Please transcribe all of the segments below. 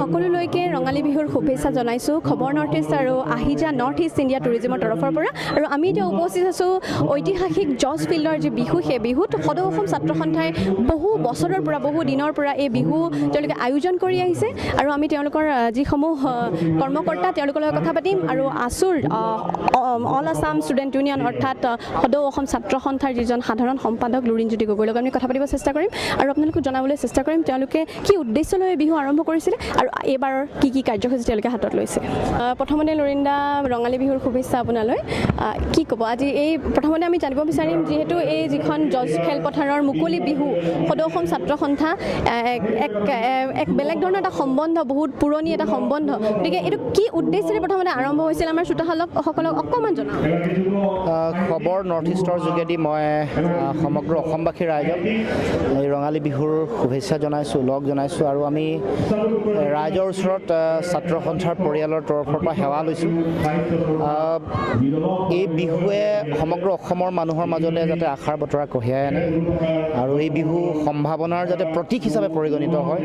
সকলোলৈকে ৰঙালী বিহুৰ শুভেচ্ছা জনাইছোঁ খবৰ নৰ্থ ইষ্ট আৰু আহিজা নৰ্থ ইষ্ট ইণ্ডিয়া টুৰিজিমৰ তৰফৰ পৰা। আৰু আমি এতিয়া উপস্থিত আছোঁ ঐতিহাসিক জজ ফিল্ডৰ যি বিহু, সেই বিহুত সদৌ অসম ছাত্ৰ সন্থাই বহু বছৰৰ পৰা, বহু দিনৰ পৰা এই বিহু তেওঁলোকে আয়োজন কৰি আহিছে। আৰু আমি তেওঁলোকৰ যিসমূহ কৰ্মকৰ্তা, তেওঁলোকৰ লগত কথা পাতিম আৰু আছুৰ অল আছাম ষ্টুডেণ্ট ইউনিয়ন অৰ্থাৎ সদৌ অসম ছাত্ৰ সন্থাৰ যিজন সাধাৰণ সম্পাদক লুৰিণজ্যোতি গগৈৰ লগত আমি কথা পাতিব চেষ্টা কৰিম আৰু আপোনালোকক জনাবলৈ চেষ্টা কৰিম তেওঁলোকে কি উদ্দেশ্য লৈ বিহু আৰম্ভ কৰিছিলে আৰু এইবাৰৰ কি কি কাৰ্যসূচী তেওঁলোকে হাতত লৈছে। প্ৰথমতে লুৰিণ দা, ৰঙালী বিহুৰ শুভেচ্ছা আপোনালৈ। কি ক'ব আজি এই প্ৰথমতে আমি জানিব বিচাৰিম, যিহেতু এই যিখন জজ খেলপথাৰৰ মুকলি বিহু, সদৌ অসম ছাত্ৰ সন্থা এক বেলেগ ধৰণৰ এটা সম্বন্ধ, বহুত পুৰণি এটা সম্বন্ধ, গতিকে এইটো কি উদ্দেশ্যেৰে প্ৰথমতে আৰম্ভ হৈছিল, আমাৰ শ্ৰোতাসকলক সকলক অকণমান জনাওক। খবৰ নৰ্থ ইষ্টৰ যোগেদি মই সমগ্ৰ অসমবাসী ৰাইজক এই ৰঙালী বিহুৰ শুভেচ্ছা জনাইছোঁ, লগ জনাইছোঁ আৰু আমি ৰাইজৰ ওচৰত ছাত্ৰ সন্থাৰ পৰিয়ালৰ তৰফৰ পৰা সেৱা লৈছোঁ। এই বিহুৱে সমগ্ৰ অসমৰ মানুহৰ মাজলৈ যাতে আশাৰ বতৰা কঢ়িয়াই আনে আৰু এই বিহু সম্ভাৱনাৰ যাতে প্ৰতীক হিচাপে পৰিগণিত হয়।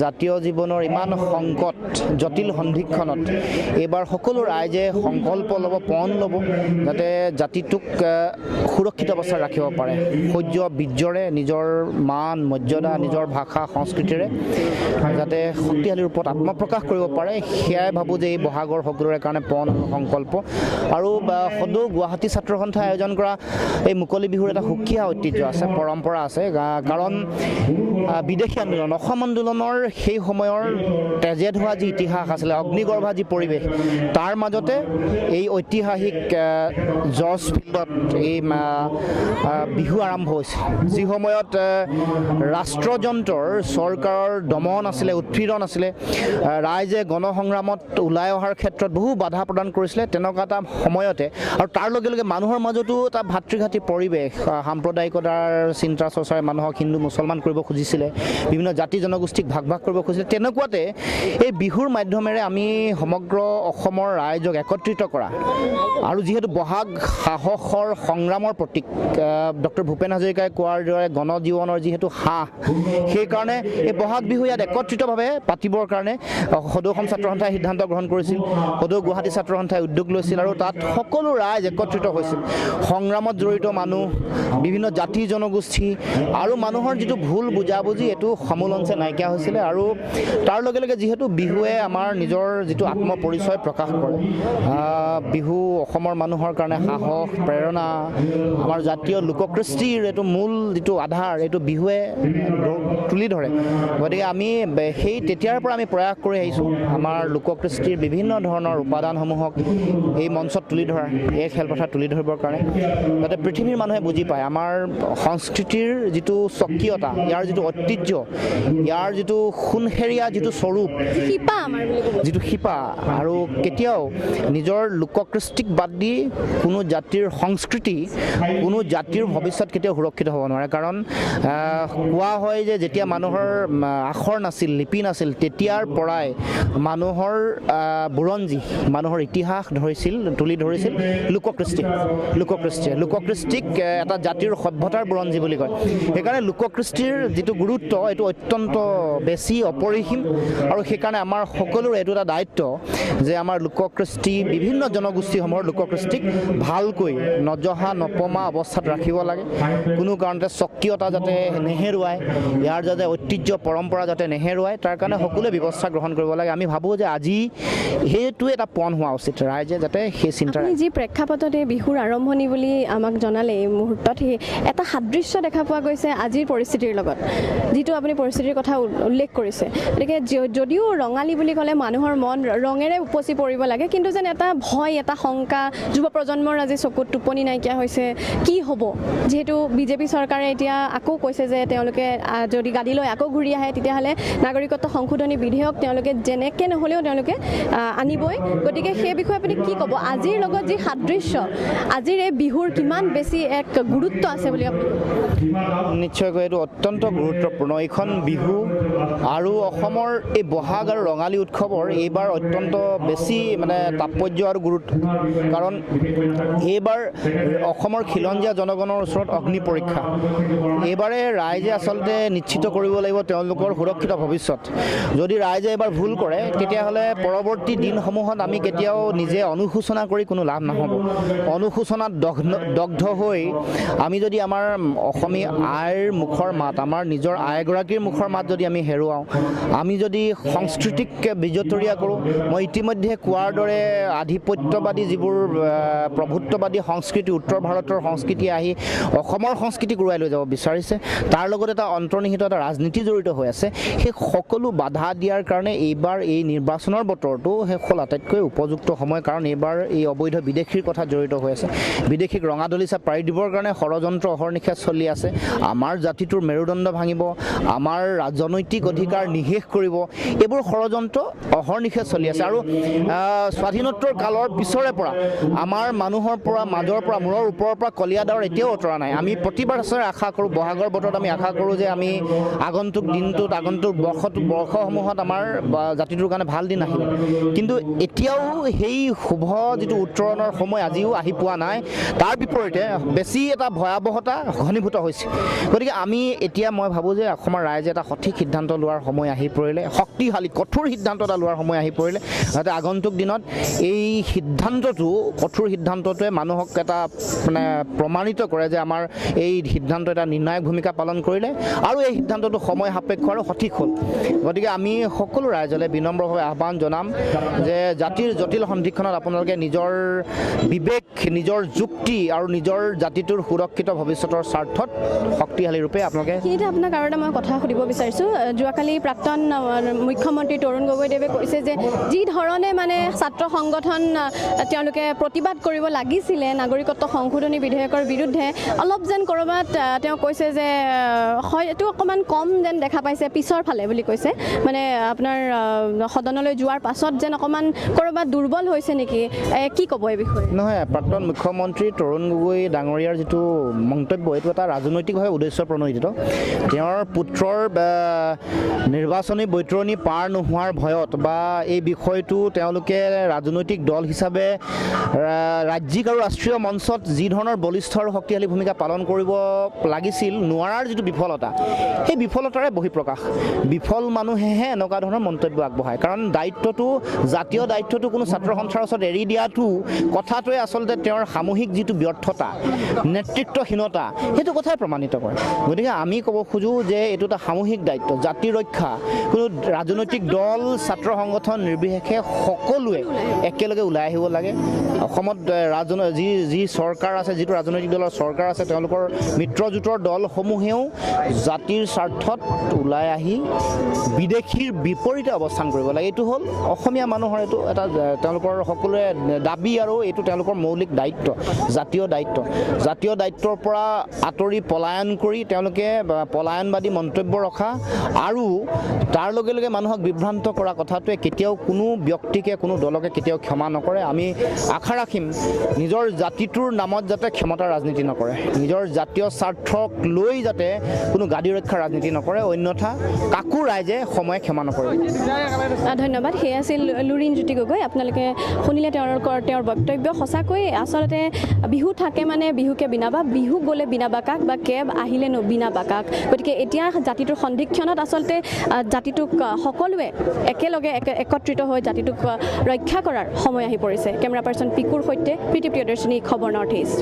জাতীয় জীৱনৰ ইমান সংকট জটিল সন্ধিক্ষণত এইবাৰ সকলো ৰাইজে সংকল্প ল'ব, পণ ল'ব যাতে জাতিটোক সুৰক্ষিত অৱস্থাত ৰাখিব পাৰে, শৌৰ্য বীৰ্যৰে, নিজৰ মান মৰ্যাদা, নিজৰ ভাষা সংস্কৃতিৰে যাতে শক্তিশালী ৰূপত আত্মপ্ৰকাশ কৰিব পাৰে। সেয়াই ভাবোঁ যে এই বহাগৰ সকলোৰে কাৰণে পণ আৰু সংকল্প। আৰু সদৌ গুৱাহাটী ছাত্ৰ সন্থাই আয়োজন কৰা এই মুকলি বিহুৰ এটা সুকীয়া ঐতিহ্য আছে, পৰম্পৰা আছে। কাৰণ বিদেশী আন্দোলন, অসম আন্দোলনৰ সেই সময়ৰ তেজে ধোৱা যি ইতিহাস আছিলে, অগ্নিগৰ্ভা যি পৰিৱেশ, তাৰ মাজতে এই ঐতিহাসিক জজ ফিল্ডত এই বিহু আৰম্ভ হৈছে। যি সময়ত ৰাষ্ট্ৰযন্ত্ৰৰ, চৰকাৰৰ দমন আছিলে, উৎপীড়ন আছিলে, ৰাইজে গণসংগ্ৰামত ওলাই অহাৰ ক্ষেত্ৰত বহু বাধা প্ৰদান কৰিছিলে, তেনেকুৱা এটা সময়তে আৰু তাৰ লগে লগে মানুহৰ মাজতো এটা ভাতৃঘাতী পৰিৱেশ, সাম্প্ৰদায়িকতাৰ চিন্তা চৰ্চাৰে মানুহক হিন্দু মুছলমান কৰিব খুজিছিলে, বিভিন্ন জাতি জনগোষ্ঠীক ভাগ ভাগ কৰিব খুজিছিলে, তেনেকুৱাতে এই বিহুৰ মাধ্যমেৰে আমি সমগ্ৰ অসমৰ ৰাইজক একত্ৰিত কৰা আৰু যিহেতু বহাগ সাহসৰ সংগ্ৰামৰ প্ৰতীক, ডক্টৰ ভূপেন হাজৰিকাই কোৱাৰ দৰে গণজীৱনৰ যিহেতু সাহ, সেইকাৰণে এই বহাগ বিহু ইয়াত একত্ৰিতভাৱে পাতিবৰ কাৰণে সদৌ অসম ছাত্ৰ সন্থাই সিদ্ধান্ত গ্ৰহণ কৰিছিল, সদৌ গুৱাহাটী ছাত্ৰ সন্থাই উদ্যোগ লৈছিল আৰু তাত সকলো ৰাইজ একত্ৰিত হৈছিল। সংগ্ৰামত জড়িত মানুহ, বিভিন্ন জাতি জনগোষ্ঠী আৰু মানুহৰ যিটো ভুল বুজাবুজি, এইটো সমূলঞ্চে নাইকিয়া হৈছিলে। আৰু তাৰ লগে লগে যিহেতু বিহুৱে আমাৰ নিজৰ যিটো আত্মপৰিচয় প্ৰকাশ কৰে, বিহু অসমৰ মানুহৰ কাৰণে সাহস, প্ৰেৰণা, আমাৰ জাতীয় লোককৃষ্টিৰ এইটো মূল যিটো আধাৰ, এইটো বিহুৱে তুলি ধৰে। গতিকে আমি সেই তেতিয়াৰ পৰা আমি প্ৰয়াস কৰি আহিছোঁ আমাৰ লোককৃষ্টিৰ বিভিন্ন ধৰণৰ উপাদানসমূহক এই মঞ্চত তুলি ধৰাৰ, এই খেলপথাৰত তুলি ধৰিবৰ কাৰণে, যাতে পৃথিৱীৰ মানুহে বুজি পায় আমাৰ সংস্কৃতিৰ যিটো স্বকীয়তা, ইয়াৰ যিটো ঐতিহ্য, ইয়াৰ যিটো সোণসেৰীয়া যিটো স্বৰূপ, শিপা আমাৰ বুলি ক'ব, যিটো শিপা। আৰু কেতিয়াও নিজৰ লোককৃষ্টিক বাদ দি কোনো জাতিৰ সংস্কৃতি, কোনো জাতিৰ ভৱিষ্যত কেতিয়াও সুৰক্ষিত হ'ব নোৱাৰে। কাৰণ কোৱা হয় যে যেতিয়া মানুহৰ আখৰ নাছিল, লিপি নাছিল, তেতিয়াৰ পৰাই মানুহৰ বুৰঞ্জী, মানুহৰ ইতিহাস ধৰিছিল, তুলি ধৰিছিল লোককৃষ্টি। লোককৃষ্টিয়ে, লোককৃষ্টিক এটা জাতিৰ সভ্যতাৰ বুৰঞ্জী বুলি কয়। সেইকাৰণে লোককৃষ্টিৰ যিটো গুৰুত্ব, এইটো অত্যন্ত বেছি, অপৰিসীম। আৰু সেইকাৰণে আমাৰ সকলোৰে এইটো এটা দায়িত্ব যে আমাৰ লোককৃষ্টি, বিভিন্ন জনগোষ্ঠীসমূহৰ লোককৃষ্টিক ভালকৈ নজহা নপমা অৱস্থাত ৰাখিব লাগে। কোনো কাৰণতে স্বকীয়তা যাতে নেহেৰুৱায়, ইয়াৰ যাতে ঐতিহ্য পৰম্পৰা যাতে নেহেৰুৱায়, তাৰ কাৰণে সকলোৱে ব্যৱস্থা গ্ৰহণ কৰিব লাগে। আমি ভাবোঁ যে আজি সেইটোৱে এটা পণ হোৱা উচিত, ৰাইজে যাতে সেই চিন্তা আপুনি যি প্ৰেক্ষাপটত এই বিহুৰ আৰম্ভণি বুলি আমাক জনালে, এই মুহূৰ্তত সেই এটা সাদৃশ্য দেখা পোৱা গৈছে আজিৰ পৰিস্থিতিৰ লগত, যিটো আপুনি পৰিস্থিতিৰ কথা উল্লেখ কৰিছে। গতিকে যদিও ৰঙালী বুলি ক'লে মানুহৰ মন ৰঙেৰে উপচি পৰিব লাগে, কিন্তু যেন এটা ভয়, এটা শংকা যুৱ প্ৰজন্মৰ আজি চকুত টোপনি নাইকিয়া হৈছে, কি হ'ব। যিহেতু বিজেপি চৰকাৰে এতিয়া আকৌ কৈছে যে তেওঁলোকে যদি গাদীলৈ আকৌ ঘূৰি আহে, তেতিয়াহ'লে নাগৰিকত্ব সংশোধনী বিধেয়ক তেওঁলোকে যেনেকৈ নহ'লেও তেওঁলোকে আনিবই। গতিকে সেই বিষয়ে আপুনি কি ক'ব? আজিৰ লগত যি সাদৃশ্য, আজিৰ এই বিহুৰ কিমান বেছি এক গুৰুত্ব আছে বুলি আপুনি ক'ব? নিশ্চয়কৈ এইটো অত্যন্ত গুৰুত্বপূৰ্ণ এইখন বিহু আৰু অসমৰ এই বহাগ আৰু ৰঙালী উৎসৱৰ এইবাৰ অত্যন্ত বেছি মানে তাৎপৰ্য আৰু গুৰুত্ব। কাৰণ এইবাৰ অসমৰ খিলঞ্জীয়া জনগণৰ ওচৰত অগ্নি পৰীক্ষা। এইবাৰে ৰাইজে আচলতে নিশ্চিত কৰিব লাগিব তেওঁলোকৰ সুৰক্ষিত ভৱিষ্যত। যদি ৰাইজে এবাৰ ভুল কৰে, তেতিয়াহ'লে পৰৱৰ্তী দিনসমূহত আমি কেতিয়াও নিজে অনুশোচনা কৰি কোনো লাভ নহ'ব। অনুশোচনাত দগ্ধ হৈ আমি যদি আমাৰ অসমীয়া আইৰ মুখৰ মাত, আমাৰ নিজৰ আইগৰাকীৰ মুখৰ মাত যদি আমি হেৰুৱাওঁ, আমি যদি সংস্কৃতিক বিজতৰীয়া কৰোঁ, মই ইতিমধ্যে কোৱাৰ দৰে আধিপত্যবাদী যিবোৰ প্ৰভুত্ববাদী সংস্কৃতি, উত্তৰ ভাৰতৰ সংস্কৃতি আহি অসমৰ সংস্কৃতিক উৰুৱাই লৈ যাব বিচাৰিছে, তাৰ লগত এটা অন্তৰ্নিহিত এটা ৰাজনীতি জড়িত হৈ আছে। সেই সকলো বাধা দিয়াৰ কাৰণে এইবাৰ এই নিৰ্বাচনৰ বতৰটো হ'ল আটাইতকৈ উপযুক্ত সময়। কাৰণ এইবাৰ এই অবৈধ বিদেশীৰ কথা জড়িত হৈ আছে। বিদেশীক ৰঙা দলিচা পাৰি দিবৰ কাৰণে ষড়যন্ত্ৰ অহৰ্নিশে চলি আছে। আমাৰ জাতিটোৰ মেৰুদণ্ড ভাঙিব, আমাৰ ৰাজনৈতিক অধিকাৰ নিশেষ কৰিব, এইবোৰ ষড়যন্ত্ৰ অহৰ্নিশে চলি আছে। আৰু স্বাধীনোত্তৰ কালৰ পিছৰে পৰা আমাৰ মানুহৰ পৰা, মাজৰ পৰা, মূৰৰ ওপৰৰ পৰা কলীয়া ডাৱৰ এতিয়াও আঁতৰা নাই। আমি প্ৰতিবাৰ বছৰে আশা কৰোঁ, বহাগৰ বতৰত আমি আশা কৰোঁ যে আমি আগন্তুক দিনটোত, আগন্তুক বৰ্ষসমূহত আমাৰ জাতিটোৰ কাৰণে ভাল দিন আহিব। কিন্তু এতিয়াও সেই শুভ যিটো উত্তৰণৰ সময় আজিও আহি পোৱা নাই। তাৰ বিপৰীতে বেছি এটা ভয়াৱহতা ঘনীভূত হৈছে। গতিকে আমি এতিয়া মই ভাবোঁ যে অসমৰ ৰাইজে এটা সঠিক সিদ্ধান্ত লোৱাৰ সময় আহি পৰিলে, শক্তিশালী কঠোৰ সিদ্ধান্ত এটা লোৱাৰ সময় আহি পৰিলে, যাতে আগন্তুক দিনত এই সিদ্ধান্তটো, কঠোৰ সিদ্ধান্তটোৱে মানুহক এটা মানে প্ৰমাণিত কৰে যে আমাৰ এই সিদ্ধান্ত এটা নিৰ্ণায়ক ভূমিকা পালন কৰিলে আৰু এই সিদ্ধান্তটো সময় সাপেক্ষ আৰু সঠিক হ'ল। গতিকে আমি সকলো ৰাইজলৈ বিনম্ৰভাৱে আহ্বান জনাম যে জাতিৰ জটিল সন্ধিক্ষণত আপোনালোকে নিজৰ বিবেক, নিজৰ যুক্তি আৰু নিজৰ জাতিটোৰ সুৰক্ষিত ভৱিষ্যতৰ স্বাৰ্থত শক্তিশালী ৰূপে আপোনালোকে এইখিনিতে আপোনাক আৰু এটা মই কথা সুধিব বিচাৰিছোঁ। যোৱাকালি প্ৰাক্তন মুখ্যমন্ত্ৰী তৰুণ গগৈদেৱে কৈছে যে যি ধৰণে মানে ছাত্ৰ সংগঠন তেওঁলোকে প্ৰতিবাদ কৰিব লাগিছিলে নাগৰিকত্ব সংশোধনী বিধেয়কৰ বিৰুদ্ধে, অলপ যেন ক'ৰবাত তেওঁ কৈছে যে হয়তো অকণমান কম যেন দেখা পাইছে পিছৰ ফালে বুলি কৈছে। মানে আপোনাৰ সদনলৈ যোৱাৰ পাছত যেন অকণমান ক'ৰবাত দুৰ্বল হৈছে নেকি, কি ক'ব এই বিষয়ে? নহয়, প্ৰাক্তন মুখ্যমন্ত্ৰী তৰুণ গগৈ ডাঙৰীয়াৰ যিটো মন্তব্য, এইটো এটা ৰাজনৈতিকভাৱে উদ্দেশ্য প্ৰণোদিত। তেওঁৰ পুত্ৰৰ নিৰ্বাচনী বৈতৰণি পাৰ নোহোৱাৰ ভয়ত বা এই বিষয়টো তেওঁলোকে ৰাজনৈতিক দল হিচাপে ৰাজ্যিক আৰু ৰাষ্ট্ৰীয় মঞ্চত যি ধৰণৰ বলিষ্ঠ আৰু শক্তিশালী ভূমিকা পালন কৰিব লাগিছিল নোৱাৰাৰ যিটো বিফলতা, সেই বিফলতাৰে বহিঃপ্ৰকাশ। বিফল মানুহেহে এনেকুৱা ধৰণৰ মন্তব্য আগবঢ়ায়। কাৰণ দায়িত্বটো, জাতীয় দায়িত্বটো কোনো ছাত্ৰ সন্থাৰ ওচৰত এৰি দিয়াটো কথাটোৱে আচলতে তেওঁৰ সামূহিক যিটো ব্যৰ্থতা, নেতৃত্বহীনতা, সেইটো কথাই প্ৰমাণিত কৰে। গতিকে আমি ক'ব খোজোঁ যে এইটো এটা সামূহিক দায়িত্ব, জাতি ৰক্ষা। কোনো ৰাজনৈতিক দল, ছাত্ৰ সংগঠন নিৰ্বিশেষে সকলোৱে একেলগে ওলাই আহিব লাগে। অসমত যি যি চৰকাৰ আছে, যিটো ৰাজনৈতিক দলৰ চৰকাৰ আছে, তেওঁলোকৰ মিত্ৰজোঁটৰ দলসমূহেও জাতিৰ স্বাৰ্থত ওলাই আহি বিদেশীৰ বিপৰীতে অৱস্থান কৰিব লাগে। এইটো হ'ল অসমীয়া মানুহৰ এইটো এটা তেওঁলোকৰ সকলোৰে দাবী আৰু এইটো তেওঁলোকৰ মৌলিক দায়িত্ব, জাতীয় দায়িত্ব। জাতীয় দায়িত্বৰ পৰা আঁতৰি পলায়ন কৰি তেওঁলোকে পলায়নবাদী মন্তব্য ৰখা আৰু তাৰ লগে লগে মানুহক বিভ্ৰান্ত কৰা কথাটোৱে কেতিয়াও কোনো ব্যক্তিকে, কোনো দলকে কেতিয়াও ক্ষমা নকৰে। আমি আশা ৰাখিম নিজৰ জাতিটোৰ নামত যাতে ক্ষমতাৰ ৰাজনীতি নকৰে, নিজৰ জাতীয় স্বাৰ্থক লৈ যাতে কোনো গাদী ৰক্ষাৰ ৰাজনীতি নকৰে, অন্যথা কাকো ৰাইজে সময়ে ক্ষমা নকৰে। ধন্যবাদ। সেয়া আছিল লুৰিণ জ্যোতি গগৈ। আপোনালোকে শুনিলে তেওঁৰ বক্তব্য। সঁচাকৈ আচলতে বিহু থাকে মানে বিহুকে বিনাবা, বিহু গ'লে বিনাবা কাক বা কেব আহিলে বিনাবা কাক। গতিকে এতিয়া জাতিটোৰ সন্ধিক্ষণত আচলতে জাতিটোক সকলোৱে একেলগে একত্ৰিত হৈ জাতিটোক ৰক্ষা কৰাৰ সময় আহি পৰিছে। কেমেৰা পাৰ্চন পিকুৰ সৈতে প্ৰীতি প্ৰিয়দৰ্শিনী, খবৰ নৰ্থ ইষ্ট।